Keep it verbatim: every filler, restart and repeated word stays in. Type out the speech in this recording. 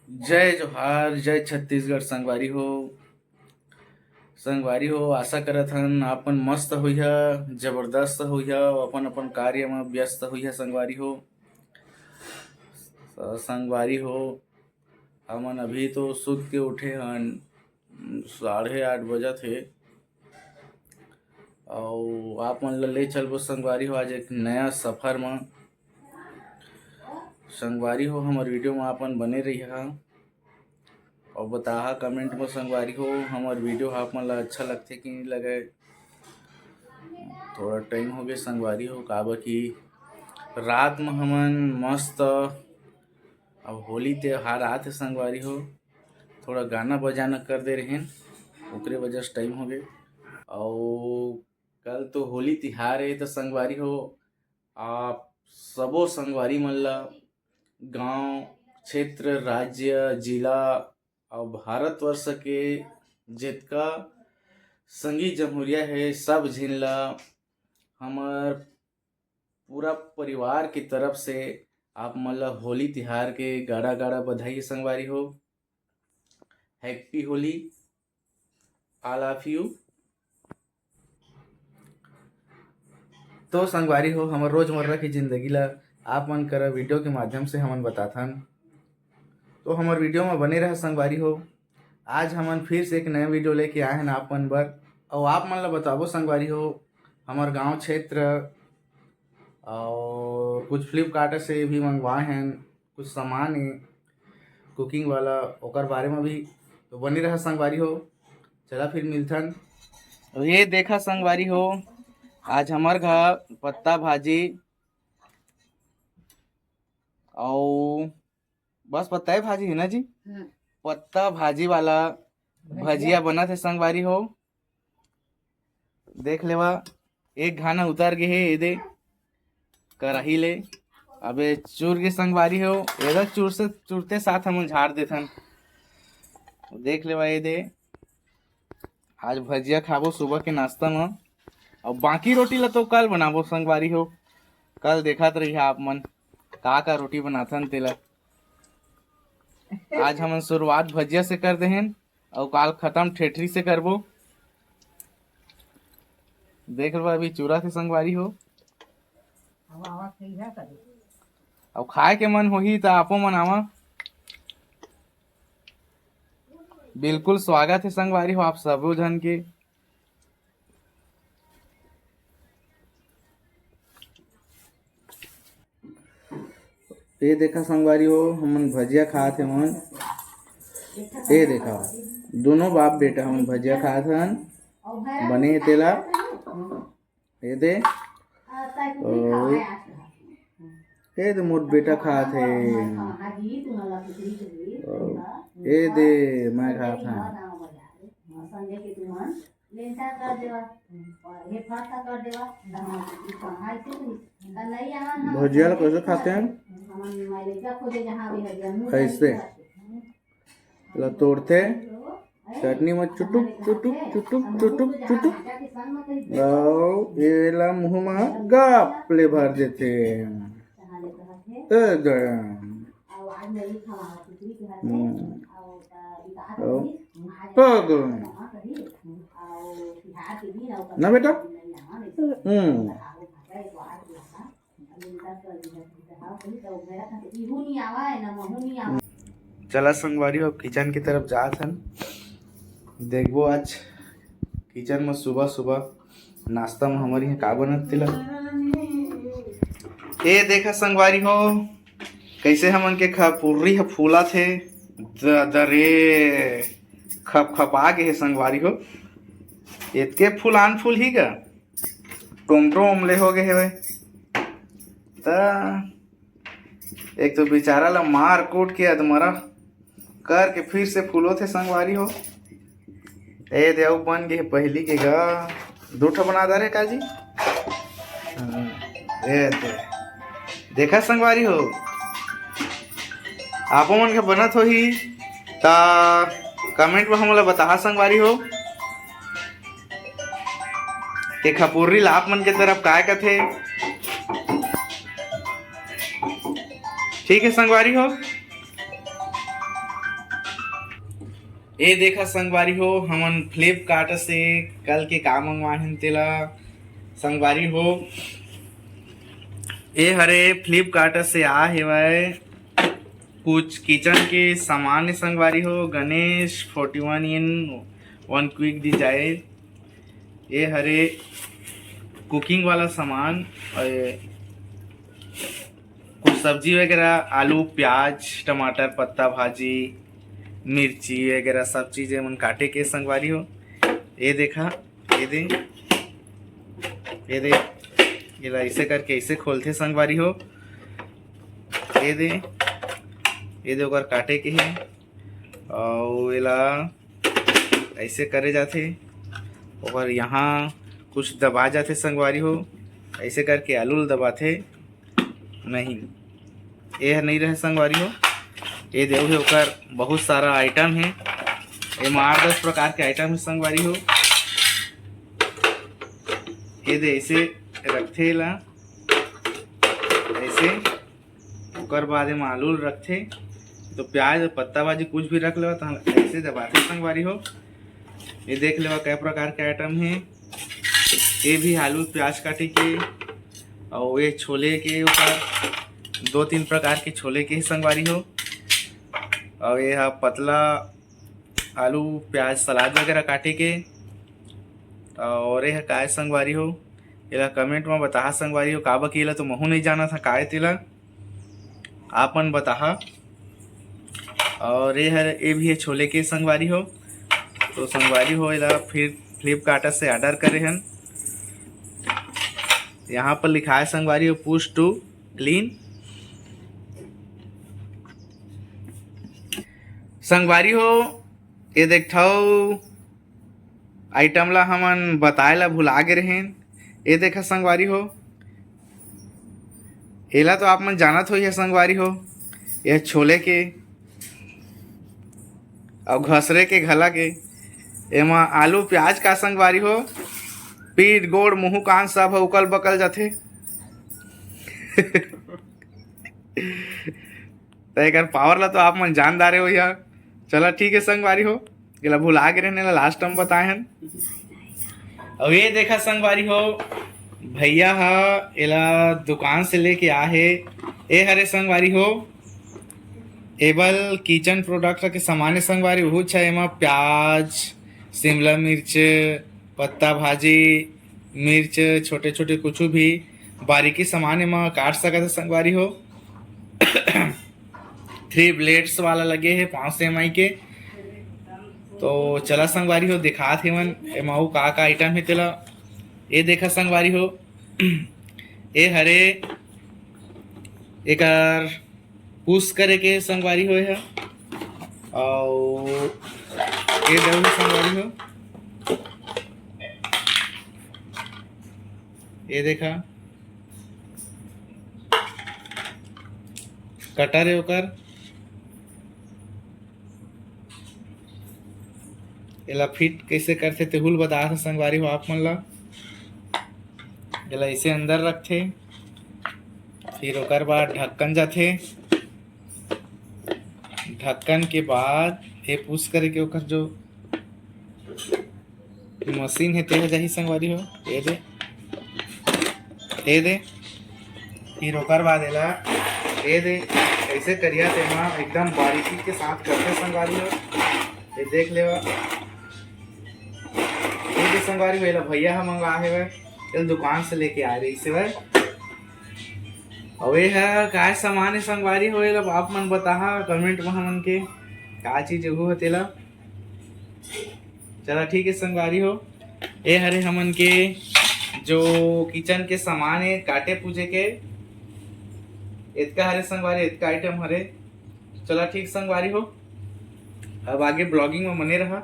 जय जोहार, जय छत्तीसगढ़ संगवारी हो। संगवारी हो, आशा करत हन आप मन मस्त होइहा, जबरदस्त होइहा, अपन अपन कार्य म व्यस्त होइहा संगवारी हो। स-, संगवारी हो, हमन अभी तो सुत के उठे हन, साढ़े आठ बजत हे। अउ आप मन ल ले चलबो संगवारी हो आज एक नया सफर म। संगवारी हो, हमर वीडियो म आप मन बने रहिहा अउ बताहा कमेंट म संगवारी हो, हमर वीडियो ह आप मन ल अच्छा लगथे कि नहीं लगे। थोड़ा टाइम हो गए संगवारी हो, काबर कि रात म हमन मस्त, अब होली त्योहार आत हे संगवारी हो, थोड़ा गाना बजाना कर दे रहेन, ओकरे वजह से टाइम हो गए। अउ कल तो होली तिहार हे, तो संगवारी हो, आप सबो संगवारी मन ला गांव, क्षेत्र, राज्य, जिला अउ भारतवर्ष के जेतका संगी जमहुरिया हे, सब झिन ला हमर पूरा परिवार की तरफ से आप मन ला होली तिहार के गाड़ा गाड़ा बधाई हे संगवारी हो। Happy Holi, all of you। तो संगवारी हो, हमर रोजमर्रा की जिंदगी ला आप मन करा वीडियो के माध्यम से हमन बताथन। तो हमर वीडियो में बने रहा संगवारी हो। आज हमन फिर से एक नया वीडियो लेके आए हैं आप मन बर, अउ आप मन ला बताबो संगवारी हो, हमर गांव क्षेत्र अउ कुछ फ्लिपकार्ट से भी मंगवाए हैं कुछ सामान हे कुकिंग वाला, ओकर बारे में भी। तो बने रहा संगवारी हो, चला फिर मिलथन। तो ये देखा संगवारी हो, आज हमर घर पत्ता भाजी अउ बस पत्ता ही भाजी है ना जी, हम्म। पत्ता भाजी वाला भजिया। भजिया बनत हे संगवारी हो, देख लेवा, एक घाना उतर गे हे, ये दे कराही ले। अबे चूर के संगवारी हो, एदा चूर से, चूरते साथ हमन झाड़ देथन। देख लेवा, ये दे, आज भजिया खाबो सुबह के नाश्ता म, अउ बाकी रोटी ला तो कल बनाबो संगवारी हो। कल देखत रहिहा आप मन का का रोटी बनाथन तेला। आज हमन शुरुआत भजिया से कर देहेन, अउ काल खत्म ठेठरी से करबो। देख लो, अभी चूरा के संगवारी हो। अब आवा, खइहा कभी। अब खाए के मन होही त आपो मन आवा। बिल्कुल स्वागत हे संगवारी हो आप सबो झन के। ये देखा संगवारी हो, हमन भजिया खात हे मन। ये देखा, दोनों बाप बेटा हमन भजिया खात हन, बने हे तेला। ये दे, अउ ये दे मोर बेटा खात हे। अउ ये दे मैं खात हन। भजिया ला कैसे खाते हैं? ऐसे। ला तोड़थे, चटनी में चुटुक चुटुक चुटुक चुटुक चुटुक, अउ एला मुंह में गप ले भर देथे। ए गरम। हम्म। अउ पग। ना बेटा? हम्म। चला संगवारी हो, अब किचन की तरफ जात हन। देखबो आज किचन में सुबह सुबह नाश्ता में हमर इहाँ का बनत तेला। ए देखा संगवारी हो, कैसे हमन के खपुर्री ह फूलत हे। द-, दरे खप खप आ गे हे संगवारी हो। एतके फूलान फूल ही गा, टोमटोम ले हो गे हेवय। त एक तो बेचारा ला मार कूट के अधमरा करके फिर से फूलोथे संगवारी हो। ए दे, अउ बन गे हे पहिली के गा, दू ठो बना डारे का जी। हम्म, ए दे, देखा संगवारी हो, आपो मन के बनत होही, त कमेंट में हमला बताहा संगवारी हो। के खपुर्री ला आप मन के तरफ काय कथे? ठीक है संगवारी हो, ए देखा संगवारी हो, हमन फ्लिपकार्ट से कल के का मंगवाए हन तेला संगवारी हो। ए हरे फ्लिपकार्ट से आ हेवय कुछ किचन के सामान हे संगवारी हो, Ganesh forty one in one quick design। ए हरे कुकिंग वाला सामान, ए, कुछ सब्जी वगैरह, आलू, प्याज, टमाटर, पत्ता भाजी, मिर्ची वगैरह सब चीज एमन काटे के संगवारी हो। ए देखा, ए दे, ए दे, एला ऐसे करके ऐसे खोलथे संगवारी हो। ए दे, ए दे ओकर काटे के हे, अउ एला ऐसे करे जाथे, ओकर यहाँ कुछ दबा जाथे संगवारी हो, ऐसे करके आलू ल दबाथे। नहीं, ए ह नहीं रहे संगवारी हो, ए देव हे ओकर बहुत सारा आइटम हे। एमा आठ दस प्रकार के आइटम हे संगवारी हो। ए दे ऐसे रखथे एला, ऐसे, ओकर बाद एमा आलू ल रखथे। तो प्याज, पत्ता भाजी कुछ भी रख लेवा, तो ऐसे दबाथे संगवारी हो। ये देख लेवा कई प्रकार के आइटम हे। ये भी आलू प्याज काटे के, और ये छोले के ऊपर दो तीन प्रकार के छोले के संगवारी हो। और ये हा पतला आलू प्याज सलाद वगैरह काटे के। और ये हा काय संगवारी हो, एला कमेंट में बताहा संगवारी हो, काबर कि एला तो महू नहीं जाना था काय तेला, आप मन बताहा। और ये हर, ये भी है छोले के संगवारी हो। तो संगवारी हो, एला फिर फ्लिपकार्ट से ऑर्डर करे हन। यहाँ पर लिखा है संगवारी हो, पुश टू क्लीन। संगवारी हो, ये देखथव आइटम ला हमन बताए ला भुला गे रहेन। ये देखा संगवारी हो, एला तो आप मन जानत हो, ये संगवारी हो, ये छोले के अउ घसरे के घला के, एमा आलू प्याज का संगवारी हो, पीठ गोड़ मुहू कान सब ह उकल बकल जाथे। त एकर पावर ला तो आप मन जान डारे हो यार। चला ठीक है संगवारी हो, एला भुला गे रहेन, एला लास्ट टाइम बताए हन। अब ये देखा संगवारी हो, भैया ह एला दुकान से लेके आ हे। ए हरे संगवारी हो, एबल किचन प्रोडक्ट के सामान हे संगवारी, उहू छ एमा प्याज, शिमला मिर्च, पत्ता भाजी, मिर्च, छोटे छोटे कुछ भी बारीकी सामान एमा काट सकत हे संगवारी हो। थ्री ब्लेड्स वाला लगे हे पाँच सौ एम आई के। तो चला संगवारी हो, दिखात हेवन एमा अउ का का आइटम हे तेला। ए देखा संगवारी हो, ए हरे एकर पुश करे के संगवारी हो, ए ह। अउ ए दऊ संगवारी हो, ए देखा कटर हे ओकर। एला फिट कइसे करथे तेहू ल बतात हंव संगवारी हो आप मन ला। एला अइसे अंदर रखथे, फिर ओकर बाद ढक्कन जाथे। ढक्कन के बाद ये पुश करे के ओकर जो मशीन हे तेह जाही संगवारी हो। ये दे, ये दे, फिर ओकर बाद एला ये दे, ऐसे करिया तेमा एकदम बारीकी के साथ करथे संगवारी हो। ये देख लेवा, ये दे संगवारी हो, एला भैया ह मंगा हेवय, एला दुकान से लेके आए रहिस हेवय। अउ ये ह काय सामान हे संगवारी हो, एला आप मन बताहा कमेंट में हमन के का चीज उहू ह तेला। चला ठीक है संगवारी हो, ए हरे हमन के जो किचन के सामान है काटे पूजे के, इतका हरे संगवारी, इतका आइटम हरे। चला ठीक संगवारी हो, अब आगे ब्लॉगिंग में मने रहा।